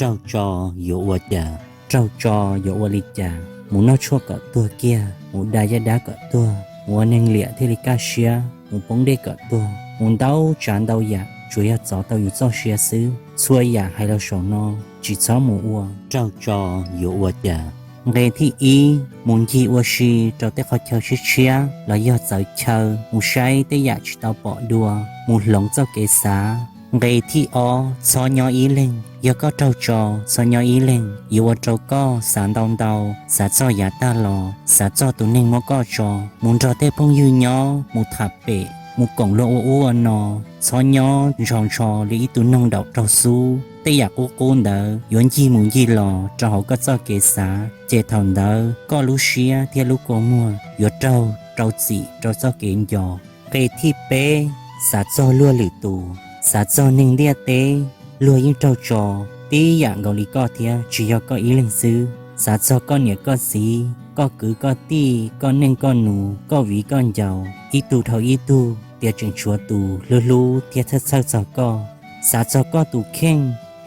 Raug tso yuav ua cas? Raug tso yuav ua li cas? Mus noj tshuaj kom tuag kiag, mus da yaj dab kom tuag, mus ua neeg liam thiaj li kaj siab, mus poob dej kom tuag, mus ntau tsav ntau yam, tsuas yog txov tau yus txoj sia xwb. Txhua yam hais los saum no tsis txhob mus ua. Raug tso yuav ua cas? Nqe thib ib, mus ncig ua si rau tej qhov chaw tshiab tshiab los yog txawv chaw, mus saib tej yam tsis tau pom dua, mus hloov txoj kev xav. Nqe thib ob, txhob nyob ib leeg. Yog koj raug tso, txhob nyob ib leeg, yuav ua rau koj xav ntau ntau, xav txog yav tag los, xav txog tus neeg muab koj tso, mus nrog tej phooj ywg nyob, mus tham pem, mus koom luag ua ub ua no. Txhob nyob ntsho ntsho li ib tug noog daum raug xub. Tej yam qub qub ntawd yuav ncig mus ncig los rau hauv koj txoj kev xav, ces thaum ntawd koj lub siab thiab lub kua muag yuav raug rau txim rau txoj kev nco. Nqe thib peb, xav txog luag lwm tus, xav txog neeg ntiaj teb. Luag yeej raug tso tib yam nkaus li koj thiab, tsis yog koj ib leeg xwb. Xav txog koj niam koj txiv, koj kwv koj tij, koj neej koj nus, koj viv koj ncaus, ib tug dhau ib tug, tias tseem tshuav tus hlub hlub thiab txhawj txhawj txog koj. Xav txog koj tus kheej,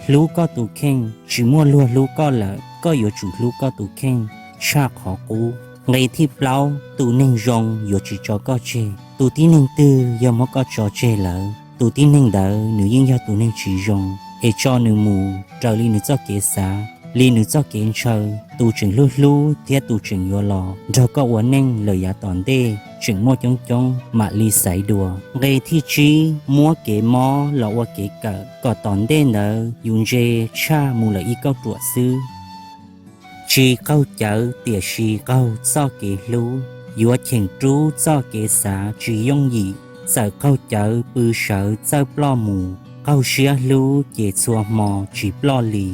hlub koj tus kheej, tsis muaj luag hlub koj lawm, koj yuav tsum hlub koj tus kheej tshaj qhov qub. Nqe thib plaub, tus neeg zoo yuav tsis tso koj tseg. Tus tib neeg twg yog muab koj tso tseg lawm, tus tib neeg ntawd nws yeej yog tus neeg tsis zoo, es tso nws mus raws li nws txoj kev xav, li nws txoj kev ntshaw. Tus tseem hlub hlub thiab tus tseem yuav los nrog koj ua neej lawm yav tom ntej tseem muaj coob coob mam li xaiv dua. Nqe thib tsib, muab kev mob los ua kev kawm, kom tom ntej ntawd yus ntse tshaj mus lawm ib kauj ruam xwb. Tsis qaug cawv tiam sis qaug txoj kev hlub, yuav cheem rub txoj kev xav tsis yooj yim. Txawm qaug cawv pw sawv txawj ploj mus, qaug siab hlub ces txhua hmo tsis ploj li.